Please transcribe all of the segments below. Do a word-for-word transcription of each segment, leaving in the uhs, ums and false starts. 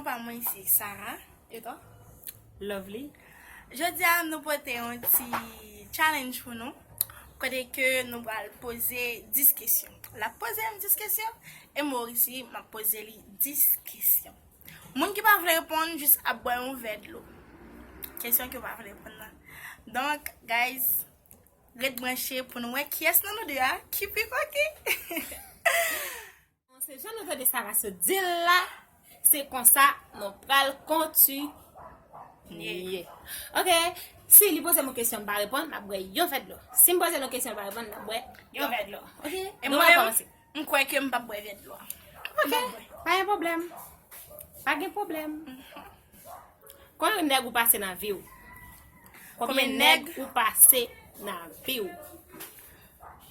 Pa mwen, se Sarah. E toi? Lovely. Jodi a, nou pote yon ti challenge pou nou. Kote ke nou pral poze dis kesyon. L ap poze m dis kesyon, e mwen osi, m ap poze li dis kesyon. Moun ki pa vle reponn, jis ap bwè yon vè dlo. Kesyon ke w pa vle reponn nan. Donk, guys, ret branche pou nou wè kiyès nan nou de a ki pi koki. Se jan nou tande Sarah sot di l la, se konsa nou pral kontinye. Ok, si li poze m yon kesyon, m pa reponn, m ap bwè yon vè dlo. Si m poze l yon kesyon, m pa reponn, m ap bwè yon vè dlo. Ok, e nou mwen menm, kòmanse. M kwè ke m p ap bwè vè dlo a. Ok, pa gen pwoblèm. Pa gen pwoblèm. Konbyen nèg ou pase nan vi w? Konbyen nèg ou pase nan vi w?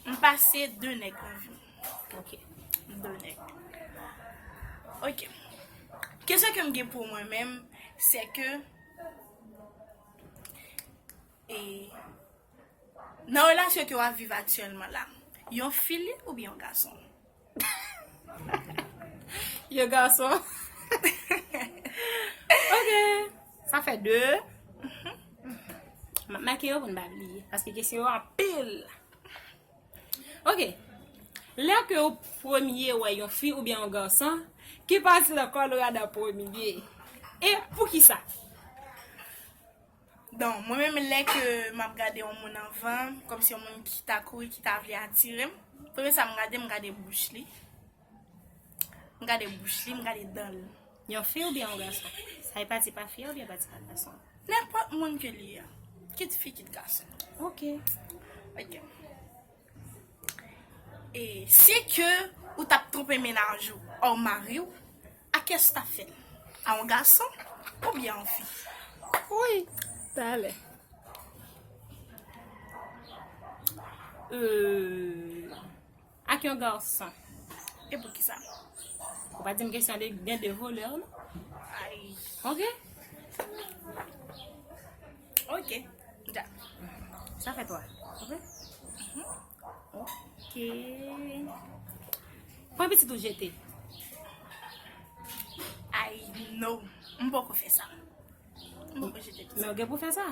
M pase de nèg nan vi m. Ok. De nèg. Ok. Kesyon ke m gen pou mwen menm, se ke, e, nan relasyon ke w ap viv aktyèlman la, yon fi li oubyen yon gason? Yon gason. Ok. Sa fè de. M ap make yo pou n pa bliye. Paske kesyon yo anpil. Ok. Lè ke w premye wè yon fi oubyen yon gason, ki pati nan kò l ou rad an premye? E poukisa? Donk, mwen menm, lè ke m ap gade yon moun anvan, kòmsi yon moun ki ta kouri, ki ta vle atire m, premye sa m gade, m gade bouch li. M gade bouch li, m gade dan l. Yon fi oubyen yon gason? Sa e pati pa fi a oubyen pati pa gason? Nenpòt moun ke li ye. Kit fi, kit gason. Ok. Ok. E si ke ou t ap twonpe mennaj ou, ò, mari w, a kiyès ou t ap fè l? A yon gason oubyen a yon fi? Wi, talè. Euh, ak yon gason. E poukisa? Ou pa di m kesyon de gen de volè, non? Ay. Ok. Ok. Ja. Sa fè twa. Ok? Ok. Pran pitit ou jete. Ay, no. M poko fè sa. M poko jete pitit. Men w gen pou fè sa.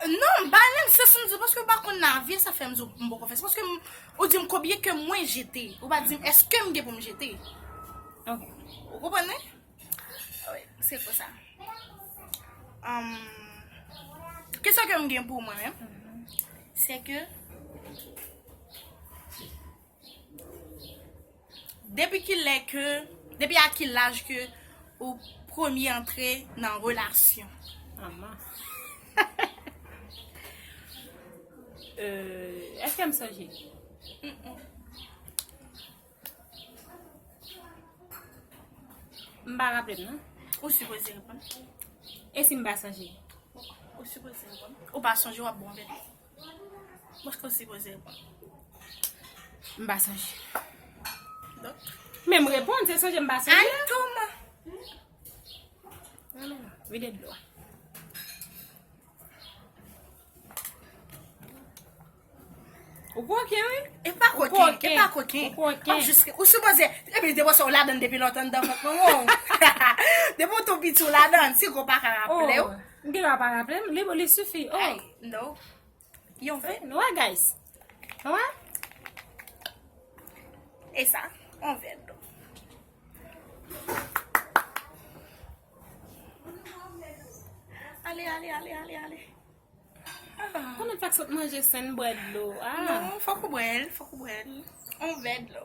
Non, m pa menm, se sa m di w, paske m pa konn lavi, sa fè m di w m poko fè sa. Paske m, ou di m konbyen ke mwen jete. Ou pa di m èske m gen pou m jete. Ok. Ou konprann, wi? Wi, se konsa. Ahn, kesyon ke m gen pou mwen menm, se ke depi ki lè ke, depi a ki laj ke ou premye antre nan relasyon? Ama. Euh, èske m sonje? Mm-mm. M pa raple m, non. Ou sipoze reponn. E si m pa sonje? Ou sipoze reponn. Ou pa sonje, w ap bon vèt. Paske w sipoze reponn. M pa sonje. Donk? Men m reponn, se sonje m pa sonje. Ay, kòman? Non, non, non. Vide dlo a. Ou koken, wi. E pa koken, e pa koken. Ou koken. Ou jis, ou sipoze, epi depi sa, ou ladann depi lontan anndan vant manman w. Depi w tou piti, ou ladann, si gwo pa ka raple w. Oh, m gen dwa pa raple m, li, li sifi. Oh. Ay, no. Yon vè. Nou wè, guys. Nou wè? E sa, yon vè dlo. Ale, ale, ale, ale, ale. Ah. Konnen fèk sot manje sen bwè dlo. Ah. Non, fòk ou bwè l, fòk ou bwè l. Yon vè dlo.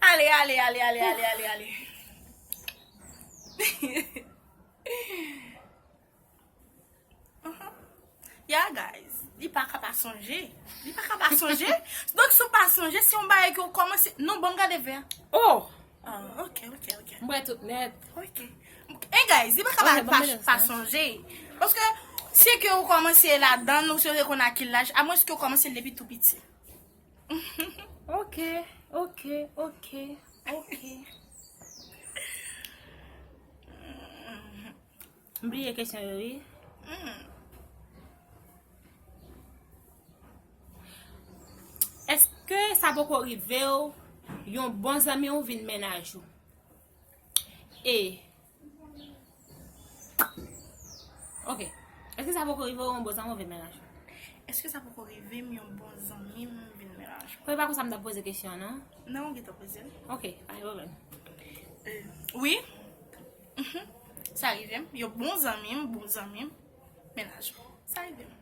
Ale, ale, ale, ale, ale, ale, ale. Aha. Yeah, guys. Li pa ka pa sonje. Li pa ka pa sonje. Donk, si w pa sonje, se yon bagay ke w kòmanse. Non, ban m gade vè a. Oh! Ah, ok, ok, ok. M bwè tout nèt. Ok. E guys, li pa ka pa, pa, pa sonje. Paske, si ke ou kòmanse ladann, ou se rekonn a ki laj, amwenske ou kòmanse l depi tou piti. Ok, ok, ok, ok. M bliye kesyon yo, wi. Hmm. Èske sa poko rive w yon bon zanmi w vin mennaj ou. E. Ok. Èske sa poko rive w yon bon zanmi w vin mennaj ou? Èske sa poko rive m yon bon zanmi m vin mennaj mwen? Mwen pa konsa m t ap poze kesyon an, non? Non, ou gentan poze l. Ok, pa gen pwoblèm. Euh, wi. Mhm. Sa rive m. Yon bon zanmi m, bon zanmi m, mennaj mwen. Sa rive m.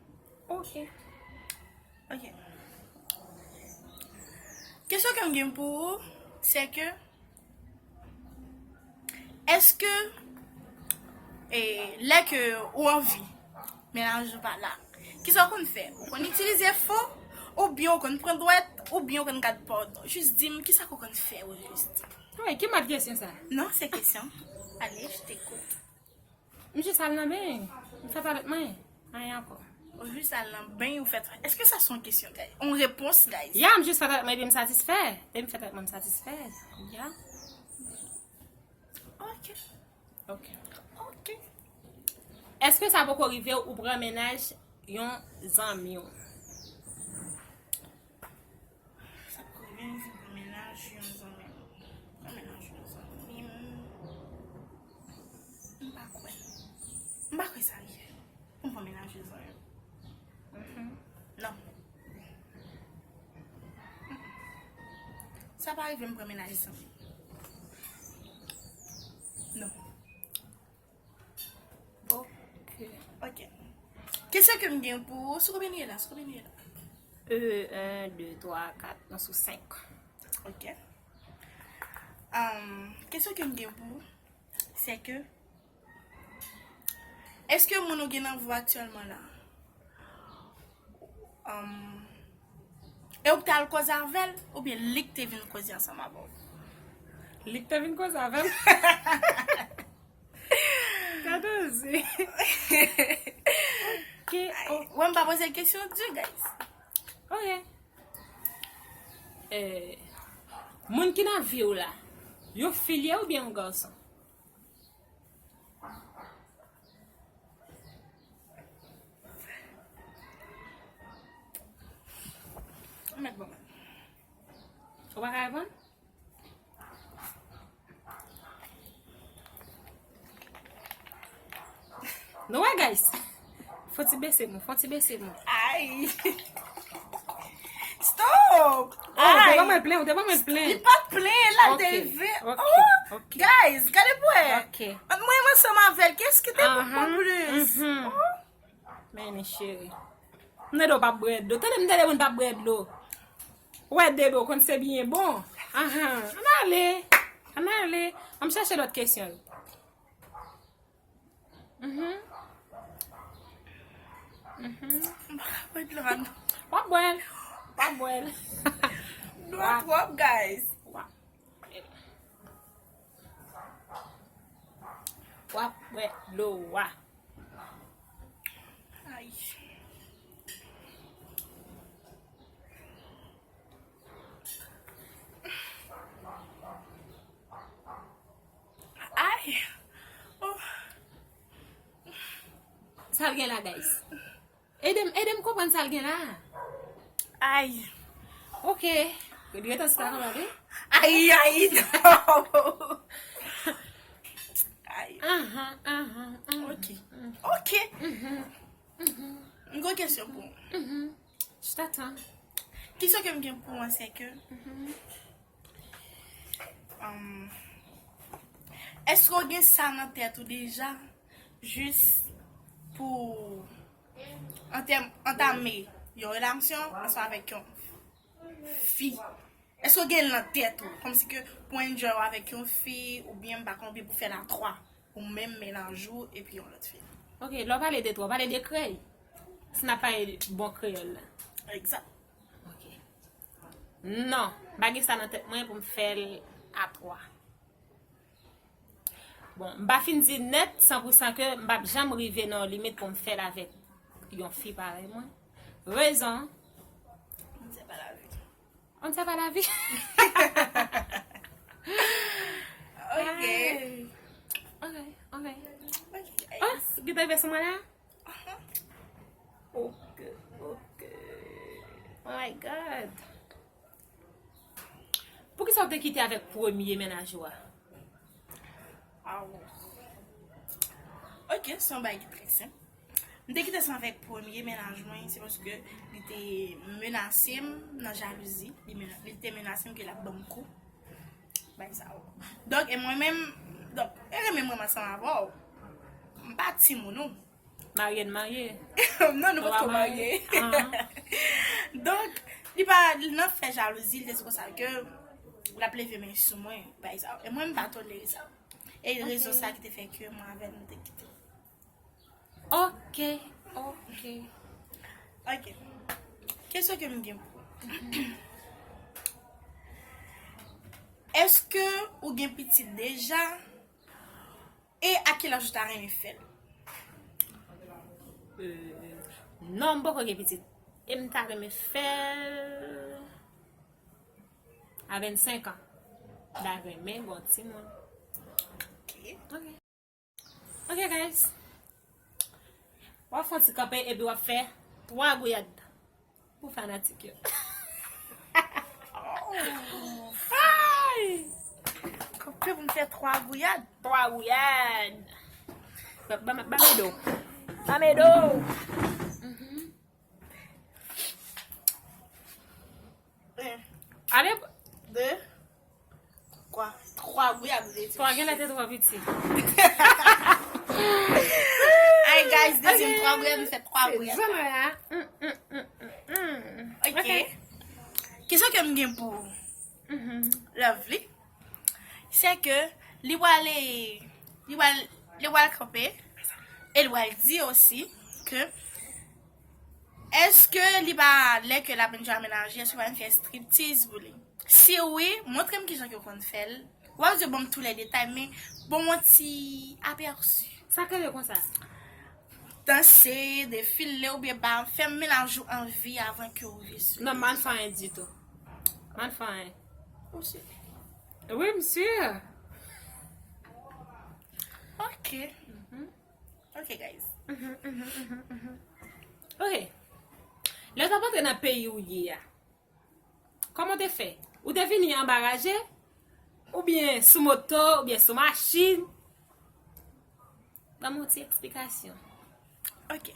Ok. Ok. Kesyon ke m gen pou ou, se ke, èske, e, lè ke ou anvi, mennaj ou pa la, kisa ou konn fè? Ou konn itilize fo, oubyen ou konn pran dwèt, oubyen ou konn gad pòno? Jis di m, kisa ke ou konn fè, ou jis di m. Wi, ki mòd kesyon sa? Non, se kesyon. Allez, je t'écoute. M jis al nan beny. M fè twalèt mwen. Anyen ankò. Ou jis al nan beny, ou fè twalèt. Èske sa se yon kesyon, guys? Yon repons, guys? Ya, m jis fè twalèt mwen epi m satisfè. Epi m fè twalèt mwen, m satisfè. Ya. Ok. Ok. Ok. Èske sa poko rive w ou pran mennaj yon zanmi w? Sa poko rive m fin pran mennaj yon zanmi m. Pran mennaj yon zanmi m. M pa kwè. M pa kwè sa rive. Pou m pran mennaj yon zanmi m. Mhm. Non. Sa pa rive m pran mennaj zanmi m. Non. Ok. Ok. Kesyon ke m gen pou ou, sou konbyen nou ye la? Sou konbyen nou ye la? Euh, un, deux, trois, quatre, nou sou senk. Ok. Um, kesyon ke m gen pou ou, se ke, èske moun ou gen nan vi w aktyèlman la, um, e ou k t al koze avè l, oubyen li k te vin koze ansanm avè w? Li k te vin koze avè m. Gade zi. Ok. Wè, m pa poze kesyon di, guys. Ok. Eh, moun ki nan vi w la, yon fi l ye oubyen yon gason? Ou mèt ban mwen. Ou pa ka reponn? Nou wè, guys. Fò ti bese mwen, fò ti bese mwen. Ay. Stop! Oh, ou te ban mwen plen, ou te ban mwen plen. Li pa t plen, la, li te rive. Ok, ok. Guys, gade pou wè. Ok. Ant mwen ansanm avè l, kiyès ki te bon plis? Mhm. Oh. Men, cheri. M tande w p ap bwè dlo. Tande, m tande moun p ap bwè dlo. Ou wè dlo, konn se byen bon. Ahan. Ann ale. Ann ale. Ann chèche lòt kesyon. Mhm. Mhm. M pa ka bwè dlo a, non. W ap bwè l. W ap bwè l. Dlo a twòp, guys. W ap bwè l. W ap bwè dlo a. Ay. Ay. Oh. Sa l gen la, guys? Ede m, ede m konprann sa l gen la. Ay. Ok. Li gentan sita konprann, wi. Ay, ay, non. Ay. Ahan, ahan, ahan. Ok. Ok. Mhm, mhm. M gon kesyon pou ou. Mhm. Je t'attends. Kesyon ke m gen pou ou an, se ke, mhm, um, èske w gen sa nan tèt ou deja, jis pou antèm, antame yon relasyon ansanm avèk yon fi? Èske w gen l nan tèt ou? Kòmsi ke pou enjoy w avèk yon fi, oubyen m pa konn, oubyen pou fè l a twa, ou menm mennaj ou, epi yon lòt fi? Ok, lè w pale de twa, w pale de krèy? Si n ap pale bon kreyòl la. Egzat. Ok. Non, m pa gen sa nan tèt mwen pou m fè l a twa. Bon, m pa fin di nèt san pou san ke m p ap janm rive nan yon limit pou m fè l avèk yon fi parèy mwen. Rezon. On ne sait pas la vie. On ne sait pas la vie. Ok. Ay. Ok, ok. Ok. Oh, gentan rive sou mwen la? Aha. Ok, ok. Oh my God. Poukisa w te kite avèk premye mennaj ou a? Aw. Ok, se yon bagay ki trè senp. M te kite ansanm avèk premye mennaj mwen, se paske li te menase m nan jalouzi. Li mena-, li te menase m ke l ap ban m kou. Bagay sa yo. Donk, e mwen menm, donk, e renmen mwen ansanm avè w. M pa timoun ou. Marye n marye. Non, nou potko marye. Donk, li pa, nan fè jalouzi, li te di konsa ke l ap leve men sou mwen, bagay sa yo. E mwen, m pa tolere sa. E rezon sa ki te fè ke mwen avè l, nou te kite. Ok, ok. Ok. Kesyon ke m gen pou ou. Èske ou gen pitit deja? E a ki laj ou ta renmen fè l? Euh, non, m poko gen pitit. E m ta renmen fè l a vennsenk an. M ta renmen gon timoun. Ok. Ok. Ok, guys. W ap fè yon ti kanpe epi w ap fè twa gouyad. Pou fanatik yo. Ay! Kanpe pou m fè twa gouyad. Twa gouyad. Ba, ba, ba m ede w. Ba m ede w. Mhm. Yen. Ale. De. Twa. Twa gouyad, vle di. Twa genlè te twò piti. Ay, guys, dezyèm twa gouyad, nou fè twa gouyad. Se jan mwen a. Mm, mm, mm, mm, mm. Ok. Ok. Kesyon ke m gen pou ou, Lovely, se ke li pral, li pral, li pral kanpe, e li pral di osi ke èske li pa lè ke l ap enjoy amenaje, èske l pa fè striptiz pou li? Si wi, montre m kijan ke w konn fè l. W ap di ban m tout lè detay, men ban m yon ti apèsi. Sa k rele konsa? Danse, defile, oubyen ba, fè mennaj ou anvi avan ke w rive sou. Non, m pa fè anyen ditou. M pa fè anyen. Ou si? Wi, m si. Ok. Mhm. Ok, guys. Mhm, mhm, mhm, mhm. Ok. Lè w t ap antre nan peyi w ye a, kòman w te fè? Ou te vini anba raje? Oubyen sou moto? Oubyen sou machin? Ban m yon ti eksplikasyon. Ok.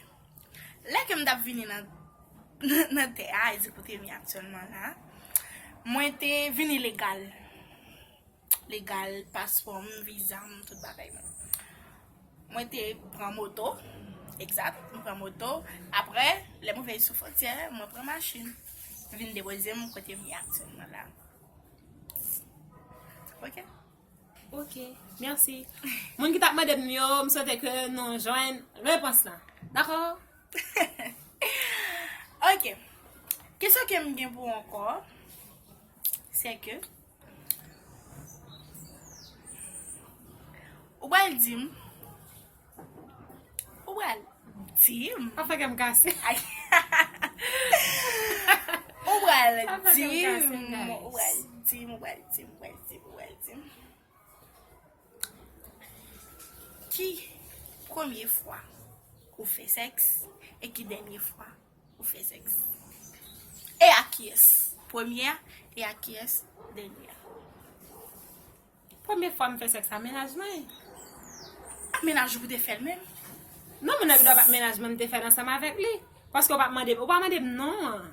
Lè ke m t ap vini nan, nan tè a, e di kote m ye aktyèlman la, mwen te vini legal. Legal, paspò m, viza m, tout bagay mwen. Mwen te pran moto, egzat, mwen pran moto. Apre, lè mwen vin sou fwontyè, mwen pran machin. Vin depoze m kote m ye aktyèlman la. Ok? Ok, mèsi. Moun ki t ap mande m yo, m swete ke nou jwenn repons lan. Dakò? Ok. Kesyon ke m gen pou ou ankò, se ke ou pral di m, ou pral di m. Pa fè kè m kase. Ay. Ou pral di m, ou pral di m, ou pral di m, ou pral di m, ou pral di m. Ki premye fwa ou fè sèks e ki dènye fwa ou fè sèks? E ak kiyès? Premye a e ak kiyès? Dènye a. Premye fwa m fè sèks a mennaj mwen. A mennaj ou pou te fè l menm? Non, moun nan pi dwa pa t mennaj mwen, m te fè l ansanm avèk li. Paske w pa mande m, ou pa mande m non an.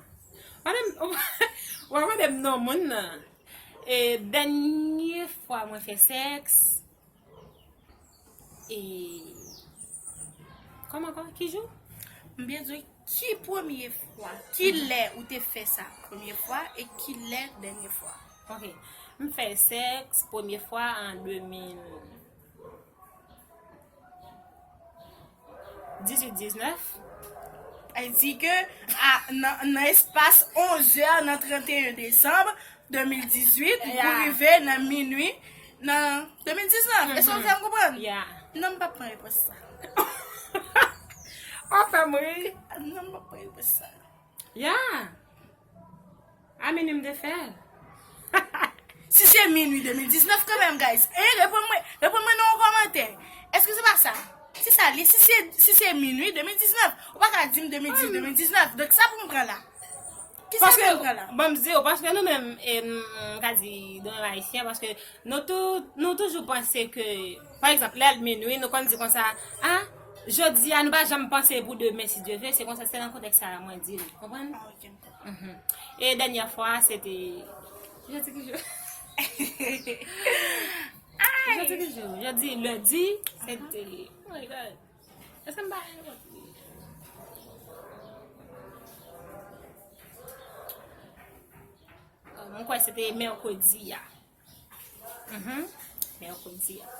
Ou pa mande m, ou pa, ou pa mande m non moun nan. E dènye fwa mwen fè sèks, e, kòman, kòman, ki jou? M byen di, ki premye fwa, ki lè ou te fè sa premye fwa e ki lè dènye fwa? Ok. M fè sèks premye fwa an de mil dizuit, diznèf. Sa vle di ke a, nan, nan espas onz è nan trannteyen desanm de mil dizuit pou rive nan minui nan de mil diznèf. E sa w fè m konprann? Non, m p ap pran repons sa. Ou fè m ri. Non, m p ap pran repons sa. Ya. A minui m te fè l. Si se minui de mil diznèf kanmenm, guys. E, reponn mwen, reponn mwen nan yon kòmantè. Èske se pa sa? Se sa li, si se, si se minui de mil diznèf, ou pa ka di m de mil dizuit, de mil diznèf. Donk, sa pou m pran la? Paske, ban m di w, paske nou menm, e, m ka di, nou menm Ayisyen, paske nou tou, nou toujou panse ke, pa egzanp, lè l minui, nou konn di konsa, a, jodi a, nou pa janm panse pou demen, si Dye vle, se konsa, se nan kontèks sa a mwen di l, konprann? Ah, ok. Mhm. E dènyè fwa, se te, jodi ki jou? Jodi ki jou? Jodi, lendi, se te, oh my God. Èske m pa Mwen kwè se te mèkredi a. Mhm. Mèkredi a.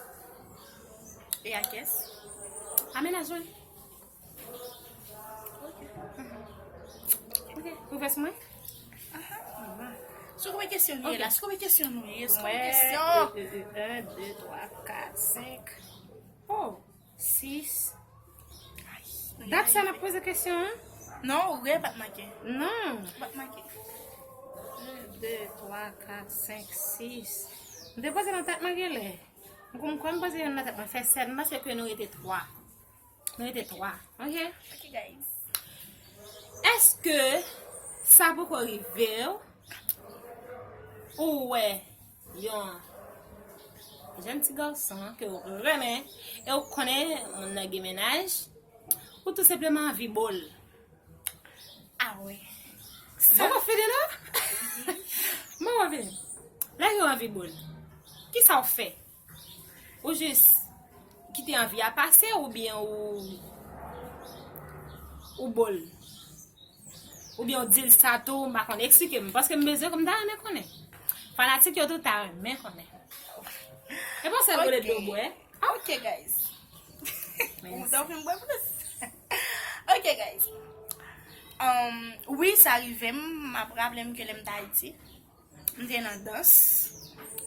E a kiyès? A mennaj mwen. Ok. Ok. Ou fè sou mwen? Aha. Si w konprann kesyon nou ye la, si w konprann kesyon nou ye, si w konprann kesyon. Un, deux, trois, quatre, cinq. Oh. Sis. Dat sa n ap poze kesyon an? Non, ou gen pa t make. Non. Ou pa t make. Un, deux, trois, quatre, cinq, six. M te panse nan tèt mwen genlè. M kwè m panse youn nan tèt mwen fè sèt. M panse ke nou rete twa. Nou rete twa. Ok? Ok, guys. Èske sa poko rive w? Ou wè yon jèn ti gason ke w renmen e w konnen moun nan gen mennaj, ou tou senpleman anvi bo l. Ah wi. Mwen pa fini non. Mwen pa fini. Lè ke w anvi bo l, kisa w fè? Ou jis kite anvi a pase oubyen ou, ou bo l? Oubyen w di l sa tou, m pa konn, eksplike m, paske m bezwen, m ta renmen konnen. Fanatik yo tou ta renmen konnen. E pa sèl vole dlo bwè. Ok, guys. Ou ta fin bwè plis. Ok, guys. Um, wi, sa rive m, m ap raple m ke lè m t Ayiti, m te nan dans.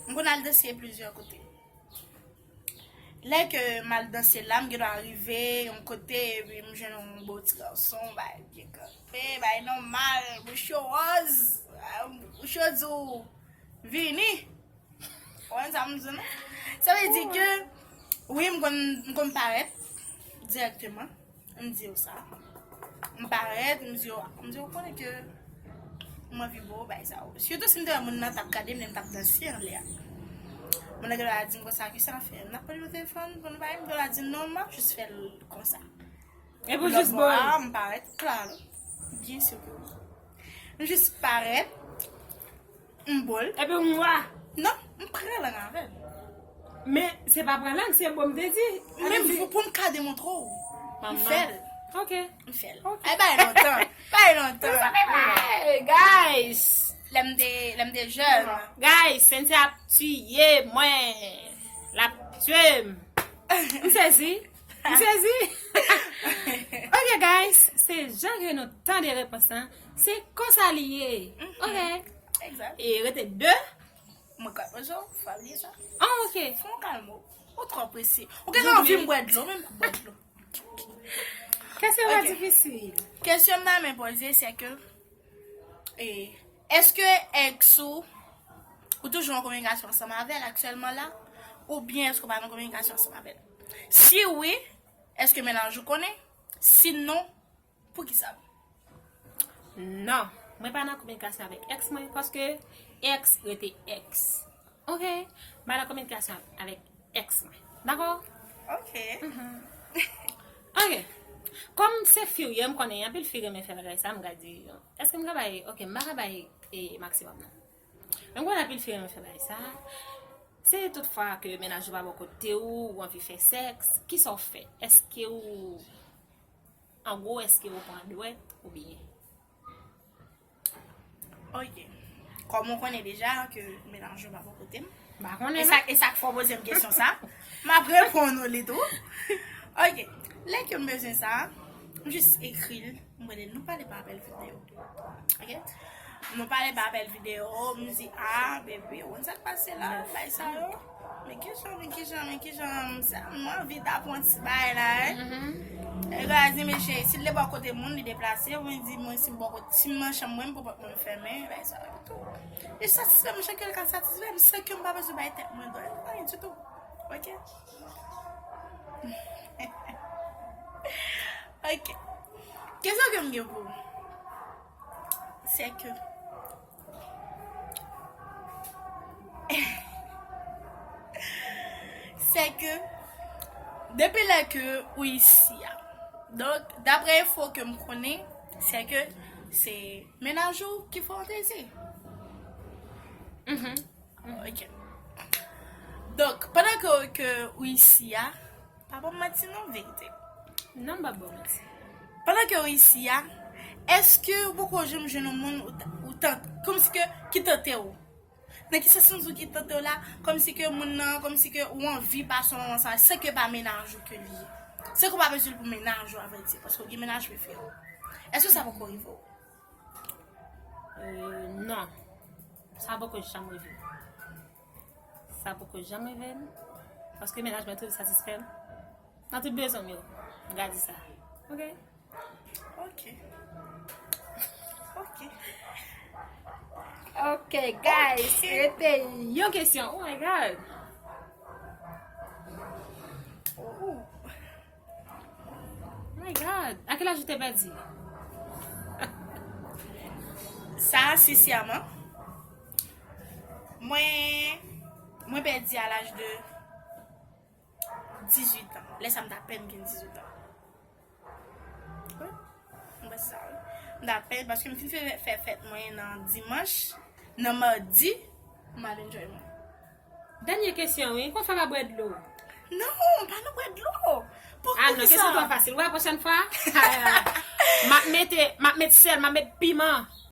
M konn al danse plizyè kote. Lè ke m al danse la, m gen dwa rive yon kote, epi m jwenn yon bo ti gason, bay byen kanpe, bay nòmal, bouch yo wòz, bouch yo di w, vini. Ou konprann sa m di w non? Sa vle di ke, wi, m konn, m konn parèt dirèkteman. M di yo sa. M parèt, m di yo, m di yo konnen ke m anvi bo w bay sa yo. Sitou si m te wè moun nan t ap gade m lè m t ap danse anlè a. Moun nan gen dwa di m konsa, kisa n ap fè? N ap pale nan telefòn pou nou bay, m gen dwa di non, m ap jis fè l konsa. Epi w jis bo l? M parèt, klaro. Byen si ke wi. M jis parèt, m bo l. Epi w mwa? Non, m pran lang avè l. Men, se pa pran lang, se bo m te di. Men pou, pou m ka demontre w. M fè l. Ok. M fè l. Ok. Ay, bay lontan. Bay lontan. Hey, guys! Lè m te, lè m te jèn. Guys, Cynthia ap tiye mwen. L ap tiye m. M sezi. M sezi. Ok, guys, se jan ke nou tande repons lan. Se konsa li ye. Ok. Egzat. E rete de. Mwen ka poze w, fò w li sa. Ah, ok. Fò w kalme w. Ou twò prese. Ou gen anvi m bwè dlo, men m p ap bwè dlo. Kesyon pa difisil. Kesyon m ta renmen poze, se ke, e, èske ex ou, ou toujou an kominikasyon ansanm avè l aktyèlman la? Oubyen èske w pa nan kominikasyon ansanm avè l? Si wi, èske mennaj ou konnen? Sinon, poukisa? Non, mwen pa nan kominikasyon avèk ex mwen, paske ex rete ex. Ok? M pa nan kominikasyon avèk ex mwen. Dakò? Ok. Mhm. Ok. Kòm se fi w ye, m konnen anpil fi renmen fè bagay sa, m ka di, èske m ka bay, ok, m pa ka bay, e, maksimòm non. Men m konnen anpil fi renmen fè bagay sa. Se tout fwa ke mennaj ou pa bò kote w, ou anvi fè sèks, kisa w fè? Èske ou, an gwo, èske ou pran dwèt oubyen? Ok. Kòm ou konnen deja ke mennaj ou pa bò kote m. M pa konnen, e sa, non. E sa k fè w poze m kesyon sa. M ap reponn ou li tou. Ok. Lè ke m bezwen sa, m jis ekri l. M rele l, nou pale pa apèl videyo. Ok? Nou pale pa apèl videyo, m di, ah, baby, ou konn sa k pase la, bay sa yo. Men kijan, men kijan, men kijan, m sa, m anvi ta pran ti bay la, wi. E gade, mesye, si l te bò kote moun, li deplase, mwen di, mwen, si m bò kote, si m nan chanm mwen, m pou pòt mwen fèmen, bay sa yo tou. Li satisfè m, jan ke l ka satisfè m, san ke m pa bezwen bay tèt mwen dwèt, anyen ditou. Ok? Ok. Kesyon ke m gen pou ou. c'est que c'est que depi lè ke ou isi a, donk daprè enfo ke m konnen, c'est que se mennaj ou ki fè w tezi. Mhm. Ok. Donk pandan ke, ke ou isi a, pa ban m manti non, verite. Non, m pa ba w manti. Pandan ke ou isi a, èske ou poko janm jwenn yon moun ou, t- ou tant, kòmsi ke ki tante w? Nan ki sans m di w ki tante w la? Kòmsi ke moun nan, kòmsi ke ou anvi pase yon moman sa, se ke pa mennaj ou ke li ye. Se ke ou pa bezwen l pou mennaj ou, avrèdi, paske ou gen mennaj, men frè. Èske sa poko rive w? Euh, non. Sa poko janm rive m. Sa poko janm rive m. Paske mennaj mwen toujou satisfè m nan tout bezwen m yo. M ka di sa. Ok? Ok. Ok. Ok, guys. Rete yon kesyon. Oh my God. Oh. Oh my God. A ki laj ou te pèdi? Sa, sensèman, mwen, mwen pèdi a laj de dizuit an. Lè sa m t apèn gen dizuit an. Wi, mwen sa, wi. M t apèn, paske m fin fè, fè fèt mwen nan dimanch, nan madi, m al enjoy mwen. Dènye kesyon, wi. Konsa pa bwè dlo. Non, pa nan bwè dlo. Ah non, kesyon twò fasil. Wè, pwochèn fwa, m ap mete, m ap met sèl, m ap met piman.